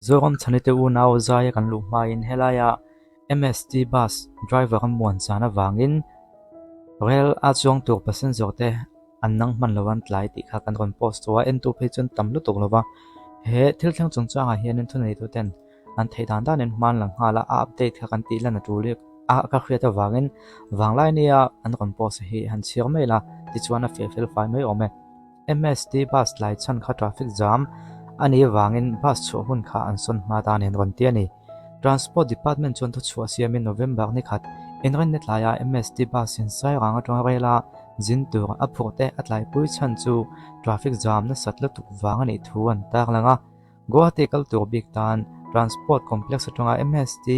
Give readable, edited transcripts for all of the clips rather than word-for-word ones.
Zoram chhanite unau zaia kan luh hmain helaia MST bus driver a muan zan avangin rel a chuang tur passenger te an nang hman lo an tlai tih kha kan rawn post tawh a, entu phei chuan tam lutuk lo va. He thil thleng chungchangah hianin thuneituten an theih dan danin hman lang nghal a, a update kha kan tih lan a tul a ka hriat avangin vanglai nia an rawn post hi han chhiar mai la tichuan a fiah fel fai mai awm e. MST bus tlai chhan kha traffic jam a nih avangin bus chhuah hun kha an sawn hma ta nen rawn ti a ni. Transport Department chuan thuchhuah siamin November ni khat inrinni tlaiah MST bus in Sairang atanga rela zin tur a phurh te a tlaipui chhan chu traffic jam nasat lutuk vang a nih thu an tarlang a. Guwahati kal tur bik tan Transport Complex atanga MST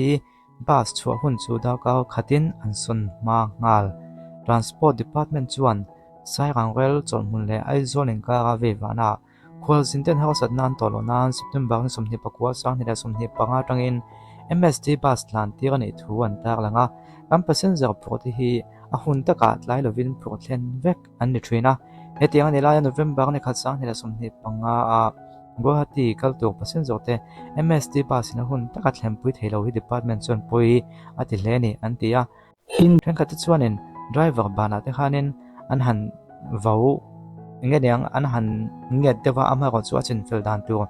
bus chhuah hun chu darkar khatin an sawn hma nghal. Transport Department chuan Sairang rel chawlhhmun leh Aizawl inkara vei vahnaah Khualzin ten harsatna an tawh loh nan September ni 24 2025 atangin MST bus tlan tir a nih thu an tarlang a, kan passenger phurh te hi a hun takah tlai lovin phurh thlen vek an ni thin a. Hetiang a ni laia November ni khat 2025 ah Guwahati kal tur passenger te MST bus in a hun taka thlenpui thei lo hi department chuan pawi a ti hle a ni an ti a. Tin, thenkhat te chuanin driver banah te khanin an han vau eng nge niang an han ngiat deuh a, amaherawh chu a chinfel dan tur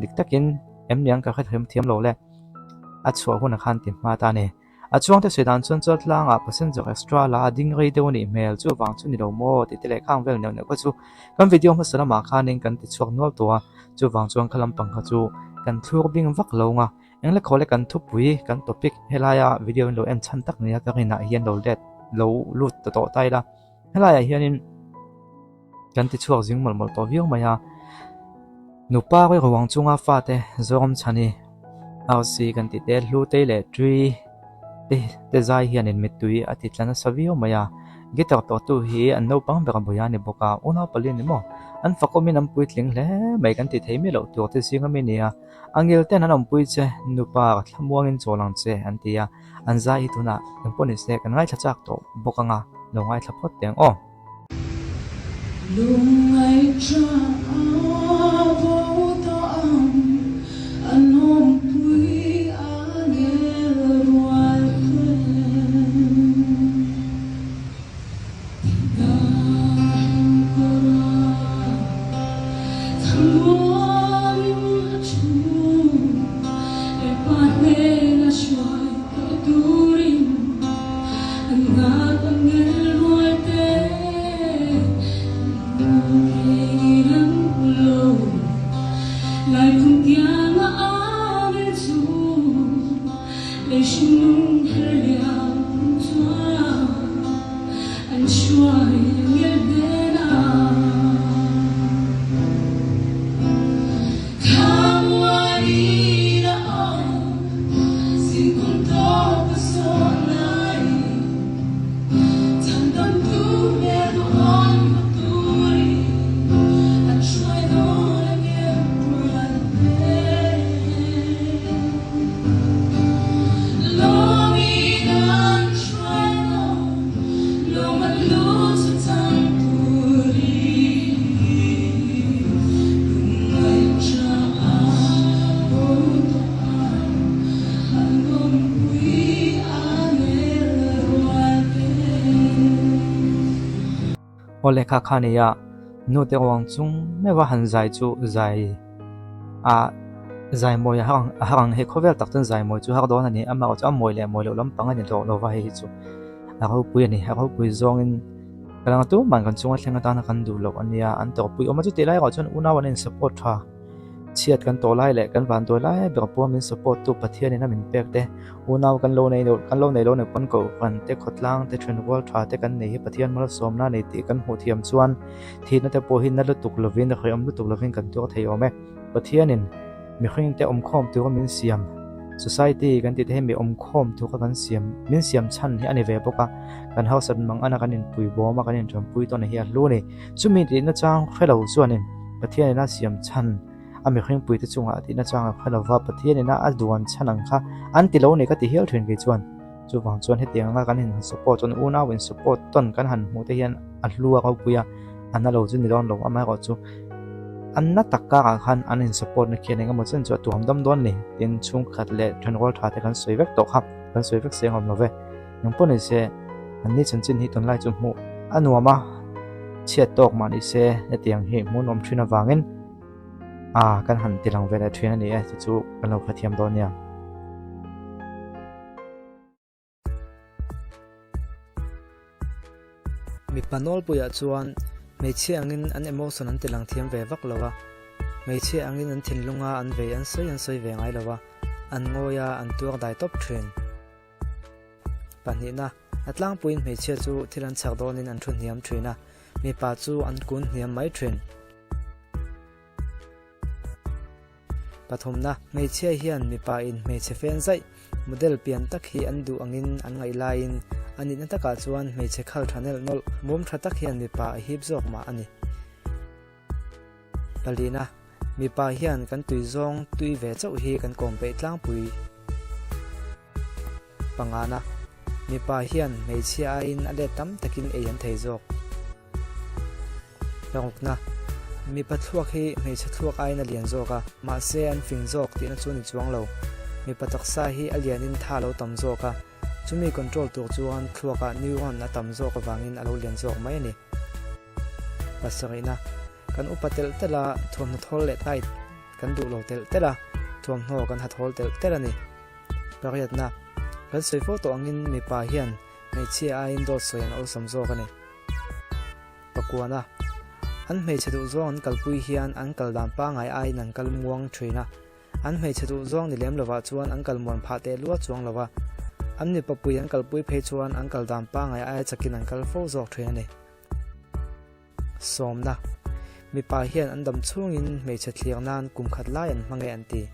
dik takin em niang ka hrethiam thiam lo le, a chhuah hunah khan ti hma ta a ni. A chuangte sawi dan chuan Chaltlangah passenger extra la a ding rei deuh a nih hmel, chuvang chu ni lo maw tih te leh khang vel neuh neuh kha chu kan video hmasa lamah khanin kan ti chhuak nual tawh a, chuvang chuan kha lampang kha chu kan thlur bing vak lo nga. Engla khaw le kan thupui kan topic helaia video in lo en chhan tak nia ka rinah hian lo let lo lut ta tawh ta ila helaiah hianin kan ti chhuak zing mawlh mawlh tawh viau mai a nupa ri ruang chunga fate zawm chhani arsi kan tih te hlutei leh tui te te zai hianin mittui a ti tla nasa viau mai a guitar tawhtu hi an naupang ber a bawih a ni bawk a unau pali ni maw an fakawmin an puitling hle mai kan ti thei miah loh tur te zing ami nia. Angel ten an awmpui che, nupa thlamuangin chawl ang che an ti a, an zai hi tunah eng pawh ni se kan ngaithla chak tawh bawk anga lo ngaithla phawt teh ang aw. Lungngaihṭha a bo tawh ang, an awmpui angel rual ten. Aw lehkha kha nia nu te ruang chung meuha han zai chu zai a zai mawi a har ang hei khawvel tak chuan zai mawi chu har dawn a ni amaherawh chu a mawi leh mawi loh lampang a ni tawh lo va hei hi chu a ropui a ni a ropui zawngin ka lang a tumah kan chunga thleng atana kan duh loh a nia an tawrhpui awm a chutih lai erawh chuan unau an in support tha. Chhiat kan tawh lai leh kan van dawi lai ber pawh min support tu Pathian in a min pek te, unau kan lo nei lo kan lo nei lo nei pawn kohhran te khawtlang te then rual tha te kan nei hi Pathian malsawmna a nei tih kan hmuh thiam chuan thihna te pawh hi na lutuk lovin hrehawm lutuk lovin kan tuar thei awm e. Pathian in mihring te awmkhawm tura min siam society kan tih te hi mi awmkhawm tura kan siam min siam chhan hi a ni ve bawk a, kan harsat mang ana kan inpui bawm a kan intanpui tawn hi a hlu a ni. Chumi tihna chang hre lo chuanin Pathian ina siam chhan a mihring puite chungah tihna chang a hre lo va, Pathian ina a duan chhan ang kha an ti lo ni ka ti hial thin kei chuan. Chuvang chuan hetiang anga kan in support chuan unau in support tawn kan han hmuh te hian a hlu a ropui a, a na lo chu ni dawn lo, amaherawh chu An na tak karah khan an in support na khian engemaw chen chu a tuam dam dawn ni tin chhungkhat leh thenrual tha te kan sawi vek tawh kha kan sawi vek seng awm lo ve. Eng pawh ni se an ni chanchin hi tunlai chu hmuh a nuam a, chhiat tawk mah ni se hetiang hi hmuh nuam thin avangin a kan han ti lang ve leh thin a ni e, chu chu kan lo hrethiam dawn nia. Mipa nawlpuiah chuan hmeichhia angin an emotion an ti lang thiam ve vak lo a, hmeichhia angin an thinlunga an vei an sawi an sawi ve ngai lo a, an ngawi a, an tuar dai tawp thin. Pahnihna, a tlangpuiin hmeichhia chu thil an chhak dawnin an thu hniam thin a, mipa chu an kun hniam mai thin. Pathumna, Hmeichhia hian mipa in hmeichhe fen zaih, model pian tak hi an duh angin an ngaih laiin a nihna takah chuan hmeichhe khal tha nelh nawlh, mum tha tak hian mipa a hip zawk mah a ni. Palina, Mipa hian kan tui zawng tui ve chauh hi kan kawm peih tlangpui. Pangana, Mipa hian hmeichhia aiin a let tam takin ei an thei zawk. Parukna, Mipa thluak hi hmeichhe thluak aiin a lian zawk a, mahse an fing zawk tihna chu a ni chuang lo. Mipa taksa hi a lianin tha a lo tam zawk a, chumi control tur chuan thluakah neuron a tam zawk avangin a lo lian zawk mai a ni. Pasarihna, Kan upa telh telh a, thuamhnaw thawl leh tight kan duh lo telh telh a, thuamhnaw kan ha thawl telh telh a ni. Pariatna, Kan sawi fo tawh angin mipa hian hmeichhia aiin dawt sawi an awlsam zawk a ni. Pakuana, An hmeichhe duh zawng an kalpui hian an kal dan pangngai aiin an kal muang thin a, an hmeichhe duh zawng ni lem lovah chuan an kal muan phah teh lua chuang lo a, an mipa pui an kalpui phei chuan an kal dan pangngai aia chakin an kal fo zawk thin a ni. Sawmna, Mipa hian an dam chhungin hmeichhe thlir nan kum khat lai an hmang e an ti.